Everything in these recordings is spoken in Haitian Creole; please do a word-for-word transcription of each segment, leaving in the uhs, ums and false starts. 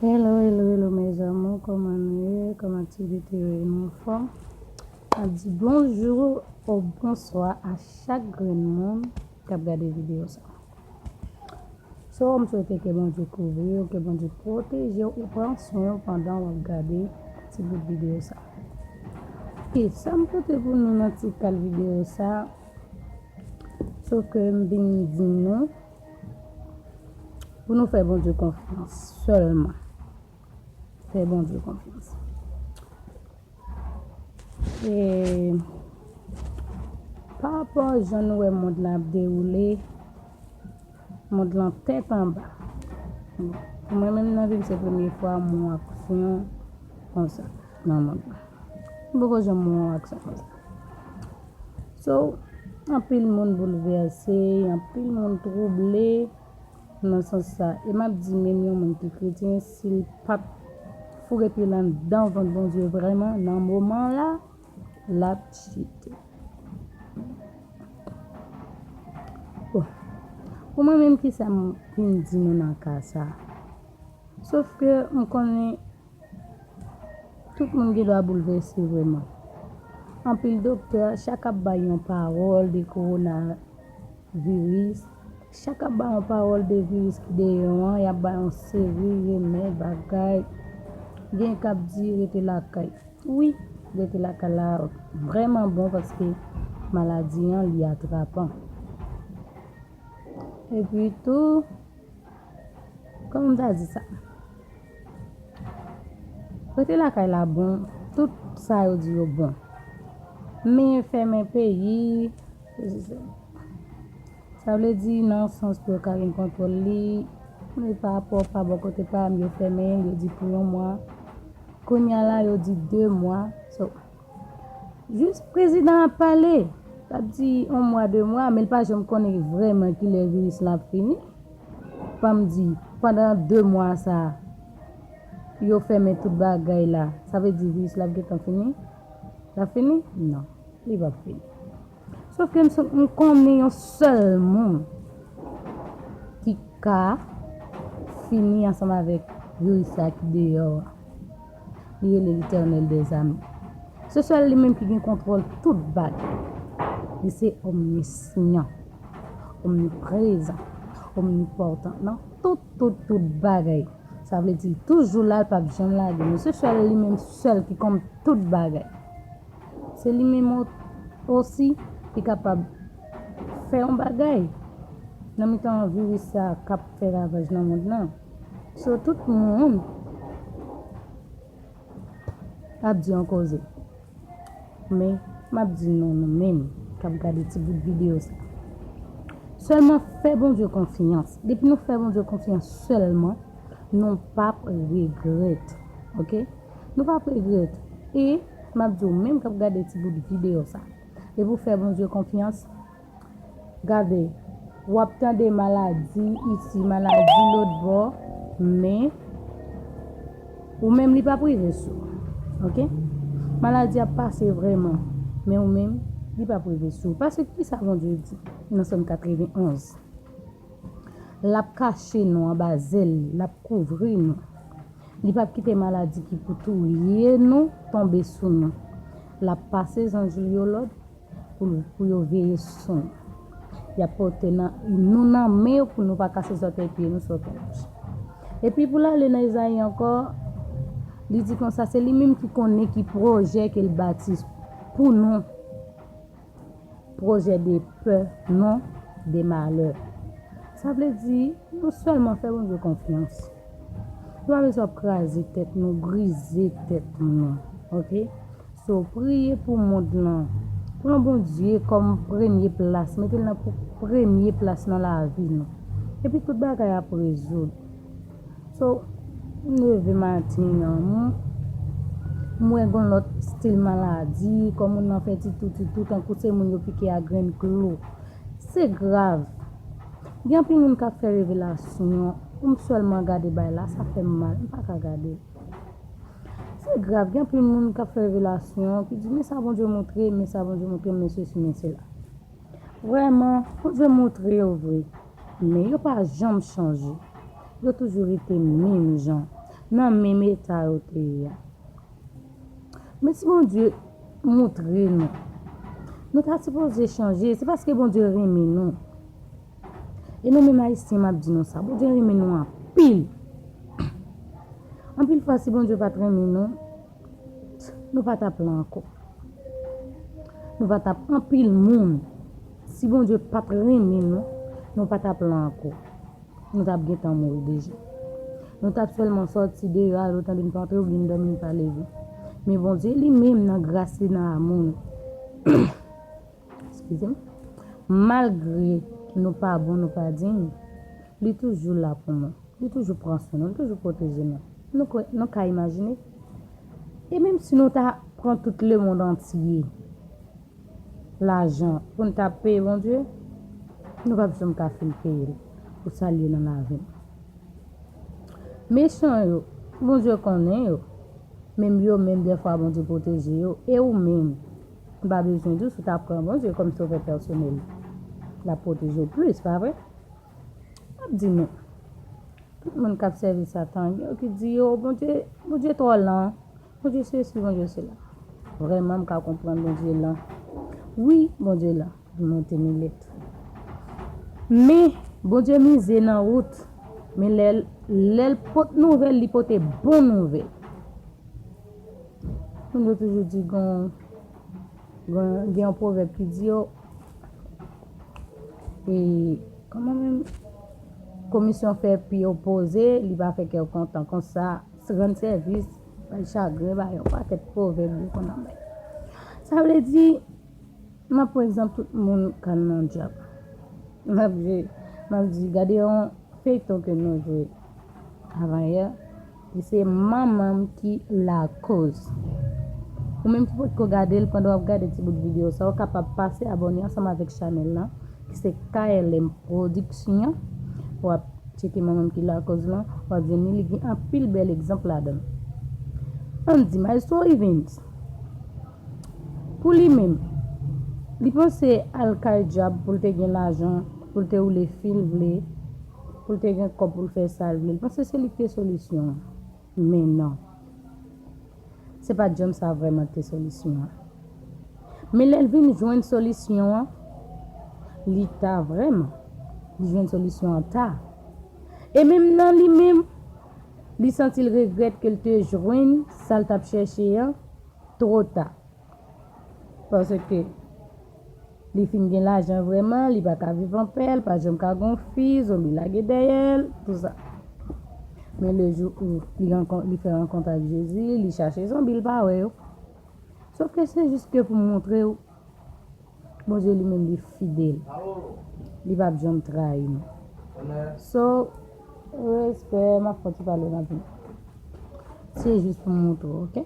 Hello, hello, hello, mes amours, kòman nou ye? Kòman aktivite yo ye? Nou anfòm? Mwen di bonjou ou bonswa a chak grenn moun k ap gade videyo sa. So, m swete ke Bondye kouvri w, ke Bondye pwoteje w e pran swen w pandan w ap gade ti bout videyo sa. E sa m pote pou nou nan ti kal videyo sa, so ke m vin di nou, pou nou fè Bondye konfyans sèlman. Fè Bondye konfyans. E pa rapò jan nou wè mond lan ap dewoule, mond lan tèt anba. Bon, pou mwen menm nan vi m, se premye fwa m wè yon aksyon konsa nan mond lan. M poko janm wè yon aksyon konsa. So, anpil moun boulvèse, anpil moun twouble nan sans sa. E m ap di menm yon moun ki kretyen, si l pa t foure pye l anndan vant Bondye vrèman, nan moman la, l ap chite. Bon, pou mwen menm, kisa m vin di nou nan ka sa? Sof ke m konnen tout moun gen dwa boulvèse vrèman. Anpil doktè, chak ap bay yon pawòl de kowonaviris, chak ap bay yon pawòl de viris ki deyò an, y ap bay yon seri remèd, bagay. Gen k ap di rete lakay. Wi, rete lakay la vrèman bon paske maladi an, li atrapan. Epi tou, kòman m ta di sa? Rete lakay la bon, tout sa yo di yo bon. Men fèmen peyi, sa vle di nan sans pou yo ka gen kontwòl li, men pa rapò pa bò kote pa m, yo fèmen l, yo di pou yon mwa. Kounye a la, yo di de mwa. So, jis prezidan ap pale, l ap di yon mwa, de mwa, men l pa janm konnen vrèman kilè viris la ap fini. Ban m di, pandan de mwa sa, yo fèmen tout bagay la, sa vle di viris la ap gentan fini? L ap fini? Non, li p ap fini. Sof ke m, m konnen yon sèl moun ki ka fini ansanm avèk viris sa ki deyò a. Li rele Letènèl dèzame. Se sèl li menm ki gen kontwòl tout bagay. Li se omnisyan, omniprezan, omnipòtan nan tout, tout, tout bagay. Sa vle di, li toujou la, li p ap janm lage nou. Se sèl li menm sèl ki konn tout bagay. Se li menm o-, osi ki kapab fè yon bagay nan mitan viris sa k ap fè ravaj nan mond lan. So, tout moun ap di yon koze. Men, m ap di nou, nou menm k ap gade ti bout videyo sa. Sèlman fè Bondye konfyans. Depi nou fè Bondye konfyans sèlman, nou p ap regrèt. Oke? Nou p ap regrèt. E m ap di w menm k ap gade ti bout videyo sa. Depi w fè Bondye konfyans, gade, w ap tande maladi isi, maladi lòt bò, men ou menm li p ap rive sou ou. Oke? Maladi ap pase vrèman, men ou menm li p ap rive sou ou. Paske kisa Bondye di nan Sòm katrevenn onz? L ap kache nou anba zèl li, l ap kouvri nou. Li p ap kite maladi ki pou touye nou tonbe sou nou. L ap pase zanj li yo lòd pou, pou yo veye sou nou. Y ap pote nan, nou nan men yo pou nou pa kase zòtèy pye nou sou wòch. Epi pou l ale nan Ezayi ankò, li di konsa, se li menm ki konnen ki pwojè ke l bati pou nou. Pwojè de pè, non de malè. Sa vle di, nou sèlman fè Bondye konfyans. Nou pa bezwen ap kraze tèt nou, grize tèt nou. Oke? So, priye pou mond lan. Pran Bondye kòm premye plas. Mete l nan pou premye plas nan lavi nou. Epi tout bagay ap rezoud. So, m leve maten an, m, m wè gon lòt stil maladi, kò moun nan fè titou, titou, tankou se moun yo pike a grenn klou. Se grav. Gen anpil moun k ap fè revelasyon, pou m sèlman gade bay la, sa fè m mal, m pa ka gade. Se grav, gen anpil moun k ap fè revelasyon, ki di, men sa Bondye montre, men sa Bondye montre, men sesi, men sela. Vrèman, Bondye montre yo vre, men yo pa janm chanje. Yo toujou rete menm jan. nan menm eta yo te ye a. Men si Bondye montre nou, nou ta sipoze chanje, se paske Bondye renmen nou. E nou menm Ayisyen, m ap di nou sa, Bondye renmen nou anpil. Anpil fwa, si Bondye pa t renmen nou, nou pa t ap la ankò. Nou pa t ap anpil moun. Si Bondye pa t renmen nou, nou pa t ap la ankò. Nou t ap gentan mouri deja. Nou t ap sèlman sòti deyò, al ou tande n pa antre, oubyen n dòmi, n pa leve. Men Bondye li menm, nan gras li, nan amou li, eskize m, malgre nou pa bon, nou pa diy, li toujou la pou nou. Li toujou pran swen nou, li toujou pwoteje nou. Nou kwè, nou ka imajine? E menm si nou ta pran tout lemonn antye, lajan pou n ta peye Bondye, nou p ap janm ka fin peye l pou sa l ye nan lavi n. Mechan yo, Bondye konnen yo, menm yo menm, dèfwa Bondye pwoteje yo, e ou menm, m pa bezwen di w, si w ta pran Bondye kòm sovè pèsonèl, l ap pwoteje w plis, pa vre? M ap di nou, tout moun k ap sèvi Satan, gen yo ki di yo, Bondye, Bondye twò lan, Bondye sesi, Bondye sela. Vrèman, m ka konprann Bondye lan. Wi, Bondye lan, li monte milèt. Men, Bondye mize nan wout. Men lè, lè l pot nouvèl, li pote bon nouvèl. Moun yo toujou di gon, gon, gen yon pwovèb ki di yo, e, kòman menm? Komisyon fè pye w poze, li pa fè kè w kontan. Konsa, rann sèvis, bay chagren, bay yon pakèt pwovèb yo konn ap bay. Sa vle di, m ap pran egzanp tout moun k al nan djab. M ap di, m ap di, gade yon feyton ke nou jwe avanyè, ki se Manman m ki lakoz. Ou menm ki potko gade l, pandan w ap gade ti bout videyo sa, ou kapab pase abòne ansanm avèk chanèl lan, ki se K L M Production. W ap tcheke Manman m ki lakoz lan, w ap jwenn li, li gen anpil bèl egzanp ladan l. Ann di, Maestro Evens, pou li menm, li panse al kay djab pou l te gen lajan, pou l te woule fi l vle, pou l te gen kòb pou l fè sa l vle. Li panse se li ki te solisyon an. Men non. Se pa t janm sa vrèman te solisyon an. Men lè l vin jwenn solisyon an, li ta vrèman. Li jwenn solisyon an ta. E menm nan li menm, li santi l regrèt ke l te jwenn sa l t ap chèche an twò ta. Paske li fin gen lajan vrèman, li pa ka viv anpè, li pa janm ka gon fi, zonbi lage dèyè l, tou sa. Men le jou ou li rankon-, li fè rankont ak Jezi, li chache zonbi, li pa wè yo. Sòf ke se jis ke pou montre w, Bondye li menm li fidèl. Li p ap janm trayi nou. So, respè, m ap fè ti pale, m ap vini. Se jis pou montre w, oke?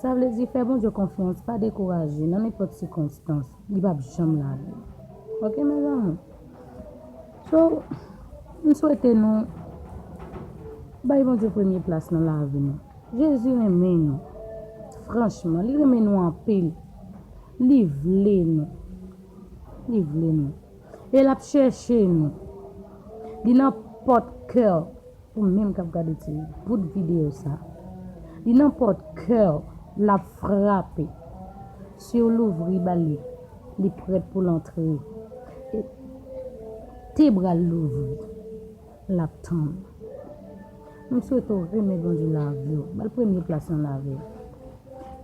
Sa vle di fè Bondye konfyans, pa dekouraje nan nenpòt sikonstans. Li p ap janm lage w. Oke, mezanmi? So, m swete nou bay Bondye premye plas nan lavi nou. Jezi renmen nou. Franchman, li renmen nou anpil. Li vle nou. Li vle nou. E l ap chèche nou. Li nan pòt kè w, ou menm k ap gade ti bout videyo sa. Li nan pòt kè w, l ap frape. Si w louvri ba li, li prèt pou l antre. E te bra l louvri, l ap tann. M swete w renmen Bondye lavi w. Ba l premye plas nan lavi w.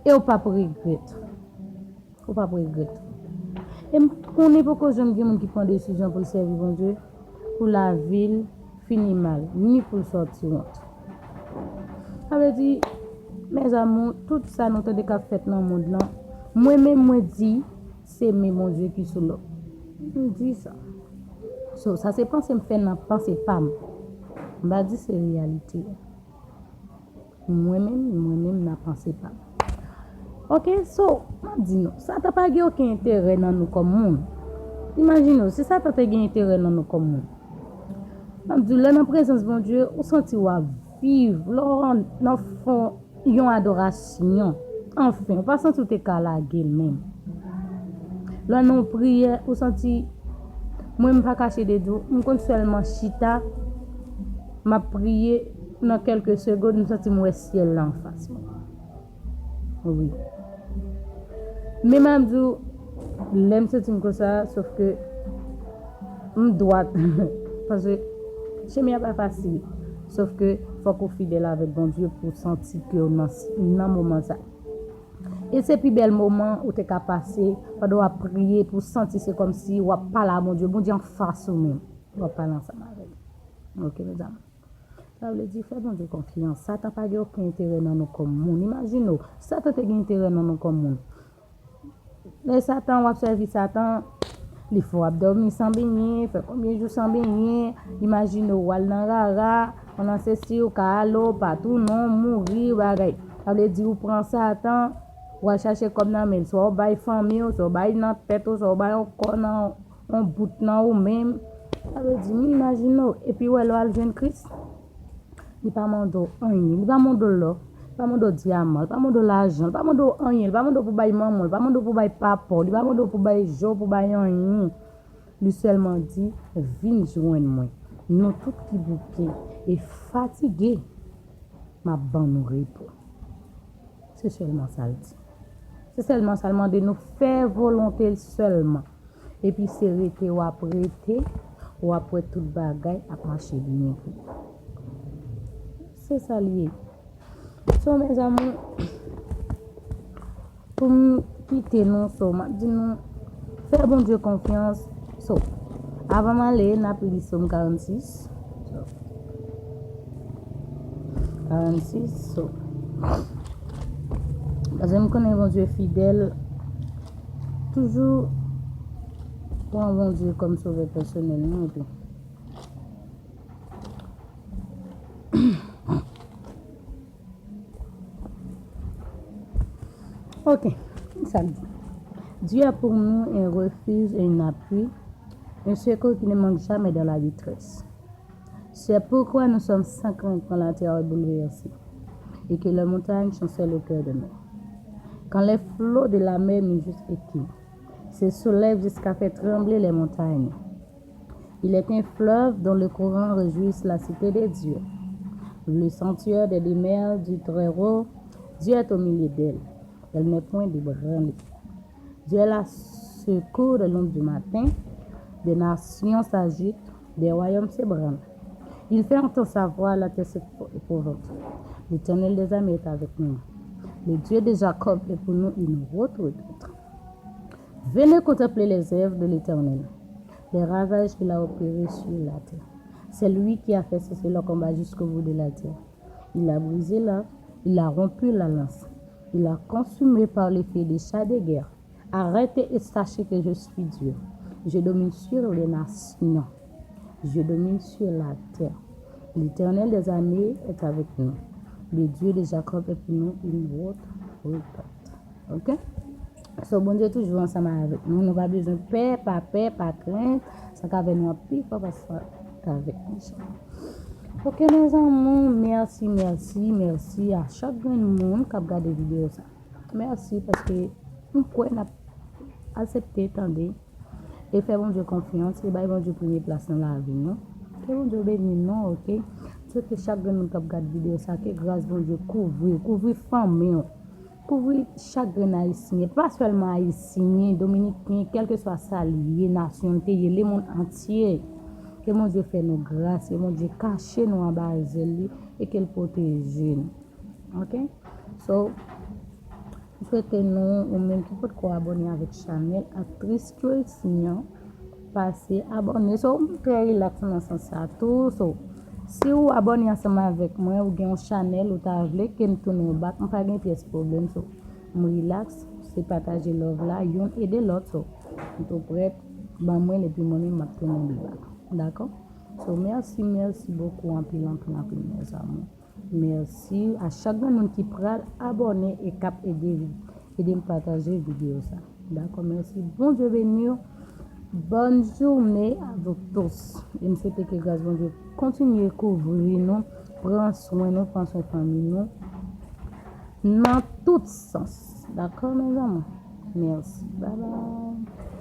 E w p ap regrèt. Ou p ap regrèt. E m konnen poko janm gen moun ki pran desizyon pou l sèvi Bondye, pou lavi l fini mal, ni pou l sòti wont. Sa vle di, mes amours, tout sa nou tande k ap fèt nan mond lan, mwen menm mwen di, se men Bondye ki sou lòd. M di sa. So, sa se panse m fè nan panse pa m. M pa di se reyalite a. Mwen menm, mwen menm nan panse pa m. Oke, so, m ap di nou, Satan pa gen okenn enterè nan nou kòm moun. Imajine w, si Satan te gen enterè nan nou kòm moun. M ap di w, lè nan prezans Bondye, ou santi w ap viv, lè w nan fon yon adorasyon. Anfen, ou pa santi w te ka lage l menm. Lè nan yon priyè, ou santi, mwen m pa kache de di w, m konn sèlman chita, m ap priye, Nan kèlke segonn, m santi m wè syèl la anfas mwen. Wi. Men m ap di w, lè m santi m konsa, sòf ke m dwat. Paske chemen an pa fasil. Sòf ke fòk ou fidèl avèk Bondye pou w santi ke w nan, nan moman sa. E se pi bèl moman ou te ka pase pandan w ap priye pou w santi se kòmsi w ap pale a Bondye. Bondye anfas ou menm. W ap pale ansanm avè l. Ok, mezanmi. Sa vle di, fè Bondye konfyans. Satan pa gen okenn enterè nan nou kòm moun. Imajine w, Satan te gen enterè nan nou kòm moun. Lè Satan, w ap sèvi Satan, li fè w ap dòmi san benyen, fè konbyen jou san benyen. Imajine w, w al nan rara, w nan sesi, w ka ale, w pa tounen, w mouri, bagay. Sa vle di, ou pran Satan, w al chache kòb nan men l. Swa w bay fanmi w, swa w bay nan tèt ou, swa w bay yon kò nan yon bout nan ou menm. Sa vle di, m imajine w, epi w wè lè w al jwenn Kris, li pa mande w anyen, li pa mande w lò, li pa mande w dyaman, li pa mande w lajan, li pa mande w anyen, li pa mande w pou bay manman w, li pa mande w pou bay papa w, li pa mande w pou bay je w, pou bay anyen. Li sèlman di, vin jwenn mwen. Nou tout ki bouke e fatige, m ap ban nou repo. Se sèlman sa l di. Se sèlman sa l mande nou, fè volonte l sèlman. Epi se rete w ap rete, w ap wè tout bagay ap mache byen pou ou. Se sa l ye. So, mes amours, pou m kite nou, so, m ap di nou, fè Bondye konfyans. So, avan m ale, n ap li Sòm karannsis. So, karannsis, so. Paske m konnen Bondye fidèl. Toujou pran Bondye kòm sovè pèsonèl nou, epi Ok, sa l di. Dieu est pour nous un refuge et un appui, un secours qui ne manque jamais dans la détresse. C'est pourquoi nous sommes sans crainte quand la terre est bouleversée et que les montagnes chancellent au cœur de nous. Quand les flots de la mer nous jusqu'à écumeux, se soulèvent jusqu'à faire trembler les montagnes. Il est un fleuve dont le courant réjouit la cité de Dieu, le sanctuaire des demeures du Très-Haut. Dieu est au milieu d'elle. Elle n'est point ébranlée. Dieu la secourt de l'ombre du matin. Des nations s'agitent, des royaumes s'ébranlent. Il fait entendre sa voix, la terre s'épouvante. L'Éternel des armées est avec nous. Le Dieu de Jacob est pour nous une haute retraite. Venez contempler les œuvres de l'Éternel, les ravages qu'il a opérés sur la terre. C'est lui qui a fait cesser le combat jusqu'au bout de la terre. Il a brisé l'arc, il a rompu la lance, il a consumé par le feu des chars de guerre. Arrêtez et sachez que je suis Dieu. Je domine sur les nations. Je domine sur la terre. L'Éternel des armées est avec nous. Le Dieu de Jacob est pour nous une haute retraite. Ok? So, Bondye toujou ansanm avèk nou. Nou pa bezwen pè, pa pè, pa krent. Sa k avè nou ap pi fò pase sa k avèk nou. Ok, mes amours, mèsi, mèsi, mèsi a chak grenn moun k ap gade videyo sa. Mèsi paske m kwè n ap aksepte tande e fè Bondye konfyans e bay Bondye premye plas nan lavi nou. Ke Bondye beni nou, ok? M swete chak grenn moun k ap gade videyo sa, ke gras Bondye kouvri w, kouvri fanmi w, kouvri chak grenn Ayisyen, pa sèlman Ayisyen, Dominiken, kèlkeswa sa l ye, nasyon l te ye, lemonn antye. Ke Bondye fè nou gras, ke Bondye kache nou anba zèl li e ke l pwoteje nou. Ok? So, m swete nou, ou menm ki potko abòne avèk chanèl Aktris Tracy an, pase abòne. So, m trè rilaks nan sans sa tou. So, si w abòne ansanm avèk mwen, ou gen yon chanèl ou ta vle ke m tounen w back, m pa gen pyès pwoblèm. So, m rilaks, se pataje love la, youn ede lòt. So, m tou prèt, ban mwen l epi mwen menm m ap tounen li back. Dakò? So, mèsi, mèsi bokou, anpil, anpil, anpil, mes amours. Mèsi a chak grenn moun ki pral abòne e k ap ede, ede m pataje videyo sa. Dakò, mèsi. Bondye beni w. Bonne journée à vous tous. E m swete ke gras Bondye kontinye kouvri nou, pran swen nou, pran swen fanmi nou. Nan tout sans. Dakò, mes amours? Mèsi. Bye bye.